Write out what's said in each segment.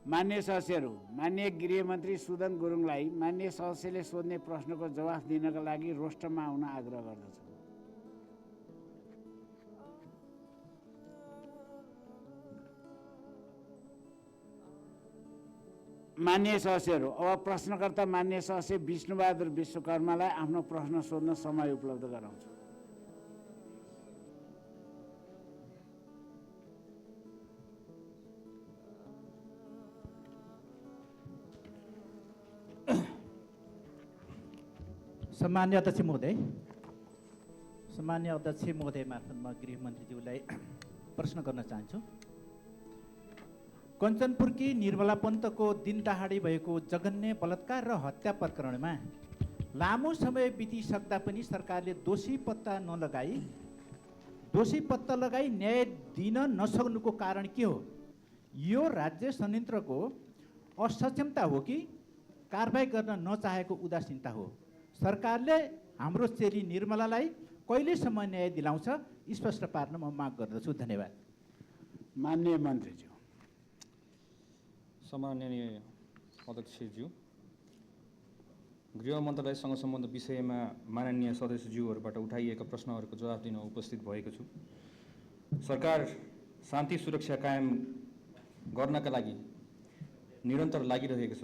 माननीय सदस्यहरू, माननीय गृहमन्त्री सुदन गुरुङलाई माननीय सदस्यले सोध्ने प्रश्नको जवाफ दिनका लागि रोस्टरमा आउन आग्रह गर्दछु। माननीय सदस्यहरू, अब प्रश्नकर्ता माननीय सदस्य विष्णुबहादुर विश्वकर्मालाई आफ्नो प्रश्न सोध्न समय उपलब्ध गराउँछु। सम्मान्य अध्यक्ष महोदय मार्फत म गृहमन्त्रीज्यूलाई प्रश्न गर्न चाहन्छु। कञ्चनपुरकी निर्मला पन्तको दिन दहाडे भएको जघन्य बलात्कार र हत्या प्रकरणमा लामो समय बितिसक्दा पनि सरकारले दोषी पत्ता लगाई न्याय दिन नसक्नुको कारण के हो? यो राज्य संयन्त्रको असक्षमता हो कि कारबाही गर्न नचाहेको उदासीनता हो? सरकारले हाम्रो चेली निर्मलालाई कहिलेसम्म न्याय दिलाउँछ स्पष्ट पार्न म माग गर्दछु। धन्यवाद। माननीय मन्त्रीज्यू। सम्माननीय अध्यक्षज्यू, गृह मन्त्रालयसँग सम्बन्ध विषयमा माननीय सदस्यज्यूहरूबाट उठाइएका प्रश्नहरूको जवाफ दिन उपस्थित भएको छु। सरकार शान्ति सुरक्षा कायम गर्नका लागि निरन्तर लागिरहेको छ।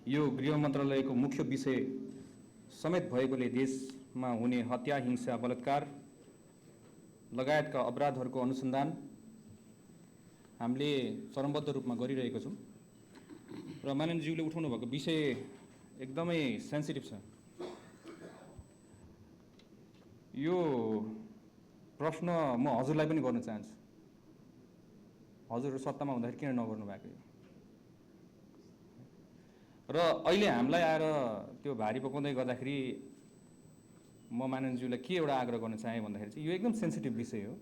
यो गृह मन्त्रालयको मुख्य विषय समेत भएकोले देशमा हुने हत्या, हिंसा, बलात्कार लगायतका अपराधहरूको अनुसन्धान हामीले चरणबद्ध रूपमा गरिरहेको छौँ र माननीयज्यूले उठाउनु भएको विषय एकदमै सेन्सिटिभ छ। यो प्रश्न म हजुरलाई पनि गर्न चाहन्छु, हजुरहरू सत्तामा हुँदाखेरि किन नगर्नु भएको? र अहिले हामीलाई आएर त्यो भारी पकाउँदै गर्दाखेरि म माननीयज्यूलाई के एउटा आग्रह गर्न चाहेँ भन्दाखेरि चाहिँ यो एकदम सेन्सिटिभ विषय हो।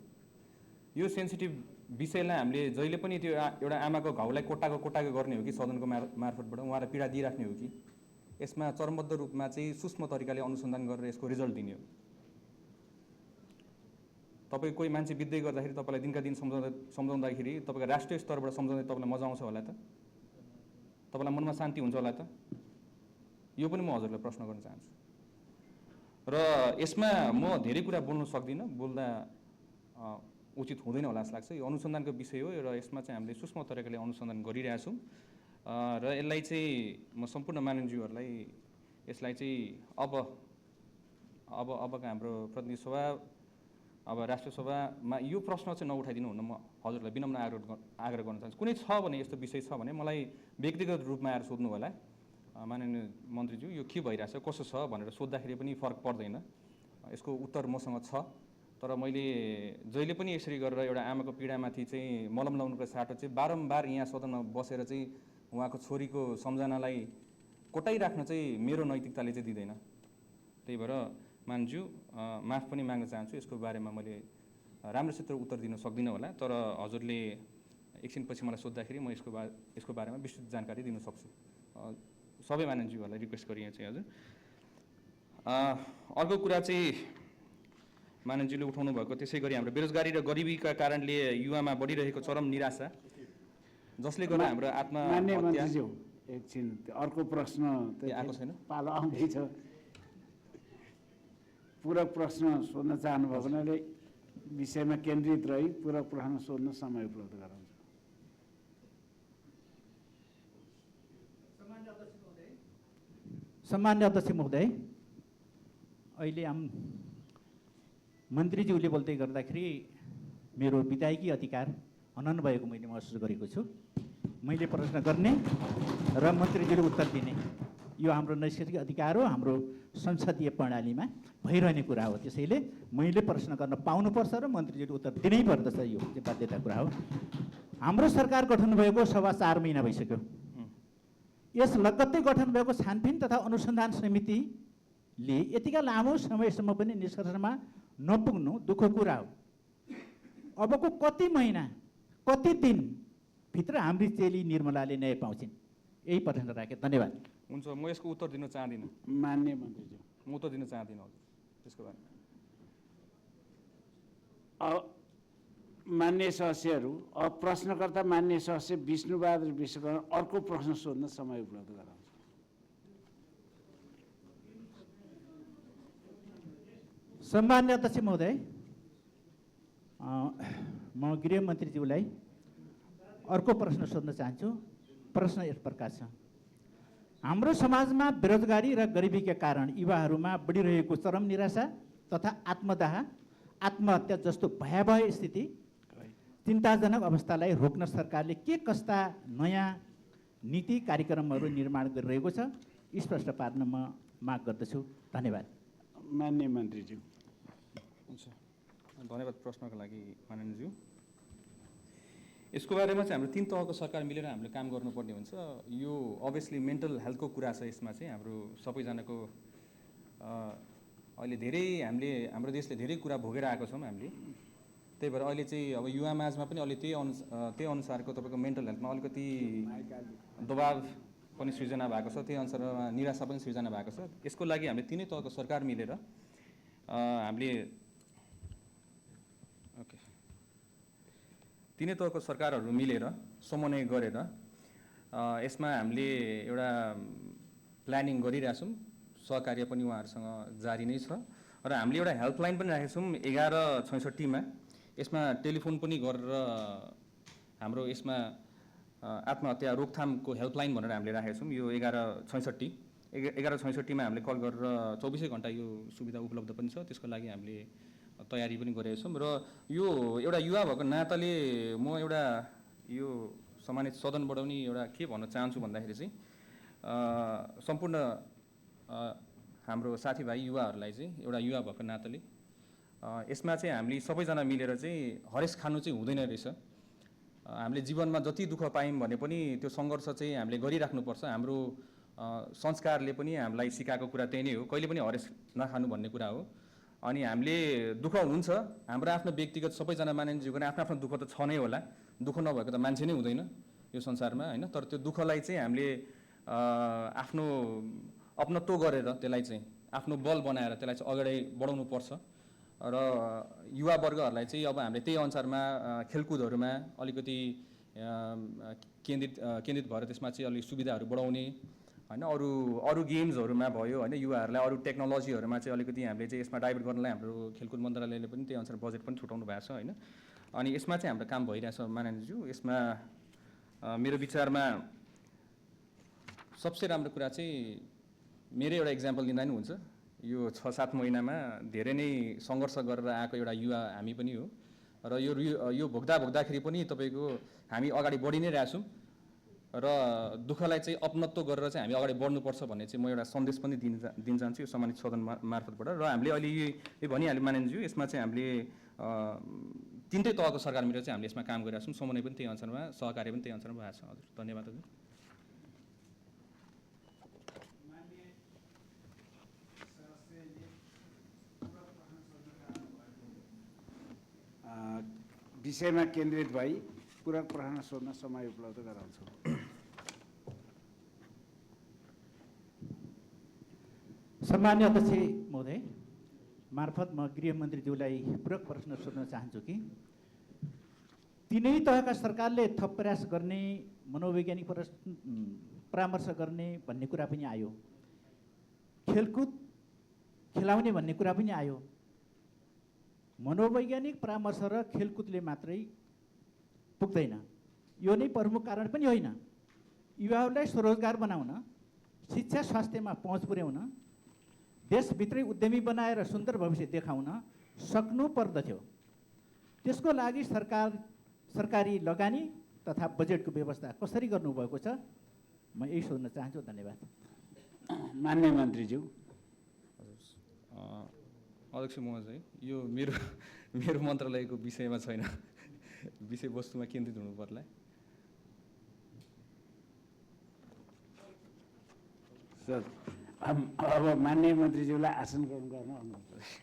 यो सेन्सिटिभ विषयलाई हामीले जहिले पनि त्यो एउटा आमाको घाउलाई कोटाको गर्ने हो कि सदनको मार्फतबाट उहाँलाई पीडा दिइराख्ने हो कि यसमा चरणबद्ध रूपमा चाहिँ सूक्ष्म तरिकाले अनुसन्धान गरेर यसको रिजल्ट दिने हो? तपाईँ कोही मान्छे बित्दै गर्दाखेरि तपाईँलाई दिनका दिन सम्झाउँदाखेरि तपाईँको राष्ट्रिय स्तरबाट सम्झाउँदै तपाईँलाई मजा आउँछ होला त? तपाईँलाई मनमा शान्ति हुन्छ होला त? यो पनि म हजुरलाई प्रश्न गर्न चाहन्छु। र यसमा म धेरै कुरा बोल्न सक्दिनँ, बोल्दा उचित हुँदैन होला जस्तो लाग्छ। यो अनुसन्धानको विषय हो र यसमा चाहिँ हामीले सूक्ष्म तरिकाले अनुसन्धान गरिरहेछौँ र यसलाई चाहिँ म सम्पूर्ण माननीयज्यूहरूलाई यसलाई चाहिँ अबका हाम्रो प्रतिनिधि सभा, अब राष्ट्रिय सभामा यो प्रश्न चाहिँ नउठाइदिनु हुन म हजुरलाई विनम्र आग्रह गर्न चाहन्छु। कुनै छ भने यस्तो विषय छ भने मलाई व्यक्तिगत रूपमा आएर सोध्नु होला, माननीय मन्त्रीज्यू यो के भइरहेछ कसो छ भनेर सोद्धाखेरि पनि फरक पर्दैन, यसको उत्तर मसँग छ। तर मैले जहिले पनि यसरी गरेर एउटा आमाको पीडामाथि चाहिँ मलम लाउनुको साटो चाहिँ बारम्बार यहाँ सदनमा बसेर चाहिँ उहाँको छोरीको सम्झनालाई कोटाइराख्न चाहिँ मेरो नैतिकताले चाहिँ दिँदैन। त्यही भएर मानज्यू माफ पनि माग्न चाहन्छु, यसको बारेमा मैले राम्रोसित उत्तर दिन सक्दिनँ होला, तर हजुरले एकछिनपछि मलाई सोद्धाखेरि म यसको बारेमा विस्तृत जानकारी दिन सक्छु। सबै माननीयज्यूहरूलाई रिक्वेस्ट गरिए चाहिँ हजुर। अर्को कुरा चाहिँ माननीयज्यूले उठाउनु भएको त्यसै गरी हाम्रो बेरोजगारी र गरिबीका कारणले युवामा बढिरहेको चरम निराशा जसले गर्दा हाम्रो आत्महत्या। एकछिन अर्को प्रश्न आएको छैन, पालो आउँदैछ। पूरक प्रश्न सोध्न चाहनुभएको हुनाले विषयमा केन्द्रित रही पूरक प्रश्न सोध्न समय उपलब्ध गराउँछु। सम्मान्य अध्यक्ष महोदय, अहिले मन्त्रीज्यूले बोल्दै गर्दाखेरि मेरो विधायकी अधिकार हनन भएको मैले महसुस गरेको छु। मैले प्रश्न गर्ने र मन्त्रीज्यूले उत्तर दिने यो हाम्रो नैसर्गिक अधिकार हो, हाम्रो संसदीय प्रणालीमा भइरहने कुरा हो। त्यसैले मैले प्रश्न गर्न पाउनुपर्छ र मन्त्रीज्यूले उत्तर दिनै पर्दछ, यो चाहिँ बाध्यता कुरा हो। हाम्रो सरकार गठन भएको 4.25 महिना भइसक्यो। यस लगत्तै गठन भएको छानबिन तथा अनुसन्धान समितिले यतिका लामो समयसम्म पनि निष्कर्षमा नपुग्नु दुःखको कुरा हो। अबको कति महिना कति दिनभित्र हाम्री चेली निर्मलाले न्याय पाउँछिन्? यही प्रश्न राखेँ। धन्यवाद। हुन्छ, म यसको उत्तर दिन चाहदिनँ। मान्य मन्त्रीज्यू, म उत्तर दिन चाहदिनँ हजुर त्यसको बारेमा। मान्य सदस्यहरू, अब प्रश्नकर्ता मान्य सदस्य विष्णुबहादुर विश्वकर्मा अर्को प्रश्न सोध्न समय उपलब्ध गराउँछ। सम्मान्य अध्यक्ष महोदय, म गृहमन्त्रीज्यूलाई अर्को प्रश्न सोध्न चाहन्छु। प्रश्न यस प्रकार छ। हाम्रो समाजमा बेरोजगारी र गरिबीका कारण युवाहरूमा बढिरहेको चरम निराशा तथा आत्मदाह, आत्महत्या जस्तो भयावह स्थिति, चिन्ताजनक अवस्थालाई रोक्न सरकारले के कस्ता नयाँ नीति कार्यक्रमहरू निर्माण गरिरहेको छ, स्पष्ट पार्न म माग गर्दछु। धन्यवाद। मान्य मन्त्रीज्यू। हुन्छ, धन्यवाद प्रश्नको लागि माननीयज्यू। यसको बारेमा चाहिँ हाम्रो 3 तहको सरकार मिलेर हामीले काम गर्नुपर्ने हुन्छ। यो अभियसली मेन्टल हेल्थको कुरा छ। यसमा चाहिँ हाम्रो सबैजनाको अहिले धेरै हाम्रो देशले धेरै कुरा भोगेर आएको छौँ हामीले। त्यही भएर अहिले चाहिँ अब युवा माझमा पनि अहिले त्यही अनुसारको तपाईँको मेन्टल हेल्थमा अलिकति दबाव पनि सृजना भएको छ, त्यही अनुसारमा निराशा पनि सृजना भएको छ। यसको लागि हामीले 3 तहको सरकार मिलेर हामीले 3 तहको सरकारहरू मिलेर समन्वय गरेर यसमा हामीले एउटा प्लानिङ गरिरहेछौँ। सहकार्य पनि उहाँहरूसँग जारी नै छ र हामीले एउटा हेल्पलाइन पनि राखेका छौँ 1166 मा। यसमा टेलिफोन पनि गरेर हाम्रो यसमा आत्महत्या रोकथामको हेल्पलाइन भनेर हामीले राखेका छौँ। यो 1166 मा हामीले कल गरेर 24 घण्टा यो सुविधा उपलब्ध पनि छ। त्यसको लागि हामीले तयारी पनि गरेका छौँ र यो एउटा युवा भएको नाताले म एउटा यो सम्मानित सदनबाट पनि एउटा के भन्न चाहन्छु भन्दाखेरि चाहिँ सम्पूर्ण हाम्रो साथीभाइ युवाहरूलाई चाहिँ एउटा युवा भएको नाताले यसमा चाहिँ हामीले सबैजना मिलेर चाहिँ हरेस खानु चाहिँ हुँदैन रहेछ। हामीले जीवनमा जति दुःख पायौँ भने पनि त्यो सङ्घर्ष चाहिँ हामीले गरिराख्नुपर्छ। हाम्रो संस्कारले पनि हामीलाई सिकाएको कुरा त्यही नै हो, कहिले पनि हरेस नखानु भन्ने कुरा हो। अनि हामीले दुःख हुन्छ, हाम्रो आफ्नो व्यक्तिगत सबैजना मानिसको आफ्नो आफ्नो दुःख त छ नै होला। दुःख नभएको त मान्छे नै हुँदैन यो संसारमा, होइन। तर त्यो दुःखलाई चाहिँ हामीले आफ्नो अपनत्व गरेर त्यसलाई चाहिँ आफ्नो बल बनाएर त्यसलाई चाहिँ अगाडि बढाउनु पर्छ। र युवा वर्गहरूलाई चाहिँ अब हामीले त्यही अनुसारमा खेलकुदहरूमा अलिकति केन्द्रित भएर त्यसमा चाहिँ अलिक सुविधाहरू बढाउने, होइन। अरू गेम्सहरूमा भयो, होइन। युवाहरूलाई अरू टेक्नोलोजीहरूमा चाहिँ अलिकति हामीले चाहिँ यसमा डाइभर्ट गर्नलाई हाम्रो खेलकुद मन्त्रालयले पनि त्यही अनुसार बजेट पनि छुटाउनु भएको छ, होइन। अनि यसमा चाहिँ हाम्रो काम भइरहेछ माननीयज्यू। यसमा मेरो विचारमा सबसे राम्रो कुरा चाहिँ मेरै एउटा इक्जाम्पल लिँदा नि हुन्छ। यो 6-7 महिनामा धेरै नै सङ्घर्ष गरेर आएको एउटा युवा हामी पनि हो र यो भोग्दाखेरि पनि तपाईँको हामी अगाडि बढी नै रहेछौँ र दुःखलाई चाहिँ अपनत्व गरेर चाहिँ हामी अगाडि बढ्नुपर्छ भन्ने चाहिँ म एउटा सन्देश पनि दिन चाहन्छु यो सम्मानित सदन मार्फतबाट। र हामीले अहिले यो भनिहाल्यो माननीयज्यू, यसमा चाहिँ हामीले 3 तहको सरकार मिलेर चाहिँ हामीले यसमा काम गरिरहेछौँ। समन्वय पनि त्यही अनुसारमा, सहकार्य पनि त्यही अनुसारमा भएको छ। हजुर, धन्यवाद हजुर। विषयमा केन्द्रित भई पूरक प्रश्न सोध्न समय उपलब्ध गराउँछु। सम्मान्य अध्यक्ष महोदय मार्फत म गृहमन्त्रीज्यूलाई पूरक प्रश्न सोध्न चाहन्छु कि 3 तहका सरकारले थप प्रयास गर्ने, मनोवैज्ञानिक परामर्श गर्ने भन्ने कुरा पनि आयो, खेलकुद खेलाउने भन्ने कुरा पनि आयो। मनोवैज्ञानिक परामर्श र खेलकुदले मात्रै पुग्दैन, यो नै प्रमुख कारण पनि होइन। युवाहरूलाई स्वरोजगार बनाउन, शिक्षा स्वास्थ्यमा पहुँच पुर्याउन, देशभित्रै उद्यमी बनाएर सुन्दर भविष्य देखाउन सक्नु पर्दथ्यो। त्यसको लागि सरकारी लगानी तथा बजेटको व्यवस्था कसरी गर्नुभएको छ, म यही सोध्न चाहन्छु। धन्यवाद। मान्य मन्त्रीज्यू। अध्यक्ष महोदय, यो मेरो मन्त्रालयको विषयमा छैन, विषयवस्तुमा केन्द्रित हुनु पर्ला। सर, अब मान्य मन्त्रीज्यूलाई आसन ग्रहण गर्न अनुरोध गर्छु।